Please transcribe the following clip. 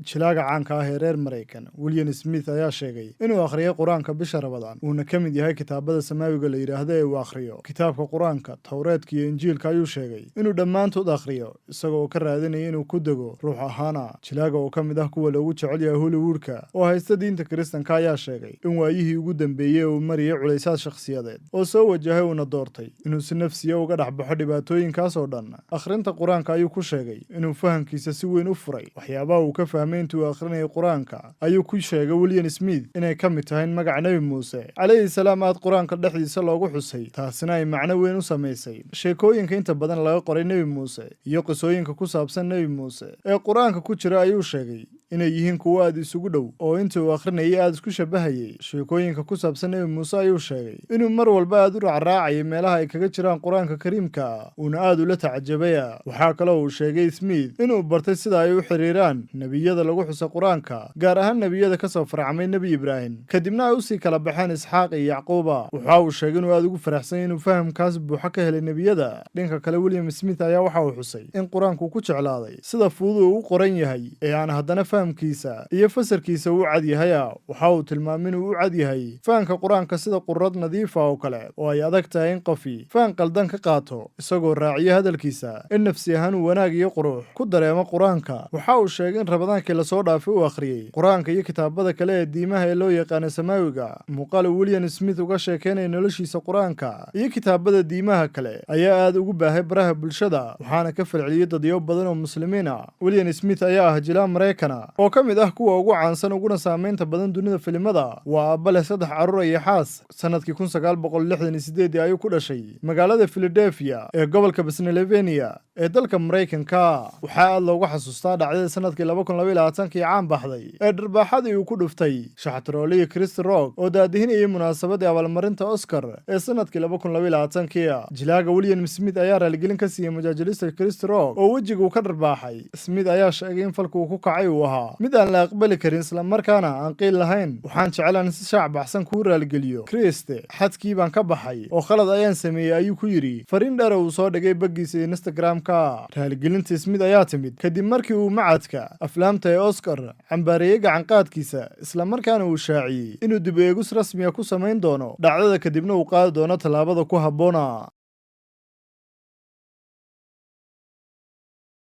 Jilaaga caanka ah ee reer Maraykan William Smith ayaa sheegay inuu akhriyay Qur-aanka bisha Rabadaan, uuna ka mid yahay kitaabada samaawiga la yidhaahdo ee uu akhriyo. Kitaabka Qur-aanka, Towreedka iyo Injiilka ayuu sheegay inuu dhammaantood akhriyo, isagoo ka raadinaya inuu ku dego ruux ahaana. Jilaaga oo ka mid ah kuwa loogu jecel yahay Hollywoodka oo haysta diinta Kiristanka ayaa sheegay in waayihii ugu dambeeyey uu mariyay culaysaad shakhsiyadeed oo soo wajahay, uuna doortay inuu si nafsiya uga dhex baxo dhibaatooyinkaas oo dhan. Akhrinta Qur-aanka ayuu ku sheegay inuu fahamkiisa si weyn u furay. Waxyaabaha uu ka fahmay intuu akhrinayay Qur-aanka ayuu ku sheegay William Smith inay ka mid tahay in magaca Nebi Muuse calayhi salaam aad Qur-aanka dhexdiisa loogu xusay, taasina ay macno weyn u samaysay. Sheekooyinka inta badan laga qoray Nebi Muuse iyo qisooyinka ku saabsan Nebi Muuse ee Qur-aanka ku jira ayuu sheegay inay yihiin kuwo aad isugu dhow oo intii uu akhrinayay aada isku shabahayay. Sheekooyinka ku saabsan Nebi Muuse ayuu sheegay inuu mar walba aad u raacraacayay meelaha ay kaga jiraan Qur-aanka Kariimka, uuna aad ula tacajabaya. Waxaa kaloo uu sheegay Smith inuu bartay sida ay u xiriiraan nebiyada lagu xusay Qur-aanka, gaar ahaan nebiyada ka soo farcamay Nebi Ibraahim, kadibna ay usii kala baxeen Isxaaq iyo Yacquuba. Waxa uu sheegay inuu aad ugu faraxsan inuu fahamkaas buuxa ka helay nebiyada. Dhanka kale, William Smith ayaa waxa uu xusay in Qur-aanku ku jeclaaday sida fudud uu u qoran yahay ee aan haddana fahamkiisa iyo fasarkiisa uu cad yahaya. Waxa uu tilmaamay inuu u cad yahay fahamka Qur-aanka sida qurad nadiifa oo kale, oo ay adag tahay in qofi faham qaldan ka qaato, isagoo raaciyo hadalkiisa in nafsi ahaan uu wanaag iyo qurux ku dareemo Qur-aanka. Waxa uu sheegay in Rabadaankii lasoo dhaafay uu akhriyey Qur-aanka iyo kitaabada kale ee diimaha ee loo yaqaano samaawiga. Muuqaal uu William Smith uga sheekeynaya noloshiisa Qur-aanka iyo kitaabada diimaha kale ayaa aad ugu baahay baraha bulshada, waxaana ka falceliyey dadyo badan oo Muslimiin ah. William Smith ayaa ah jilaa Maraykana oo ka mid ah kuwa ugu caansan uguna saameynta badan dunida filimada. Waa aabba leh saddex carruur iyo xaas. Sanadkii 1968-dii ayuu ku dhashay magaalada Philadelphia ee gobolka Pennsylvania ee dalka Maraykanka. Waxaa aad loogu xasuustaa dhacdada sanadkii 2022-kii caan baxday ee dharbaaxadii uu ku dhuftay shaxtaroolihii Chris Rock oo daadihinayay munaasabadii abaalmarinta Oscar ee sanadkii 2022-kii. Jilaaga William Smith ayaa raaligelin ka siiyey majaajilista Chris Rock oo wejiga uu ka dharbaaxay. Smith ayaa sheegay in falka uu ku kacay uu ahaa mid aan la aqbali karin, islamarkaana aan qiil lahayn. "Waxaan jeclaan si shaac baxsan kuu raaligeliyo, Chris. Xadkii baan ka baxay oo khalad ayaan sameeyey," ayuu ku yidhi fariin dheer uu soo dhigay baggiisa Instagram-ka. Raaligelinta Smith ayaa timid kadib markii uu macadka aflaamta ee Oscar cambaareeyey gacanqaadkiisa, islamarkaana uu shaaciyey inuu dib eegis rasmiya ku samayn doono dhacdada, kadibna uu qaadi doono tallaabada ku habboona.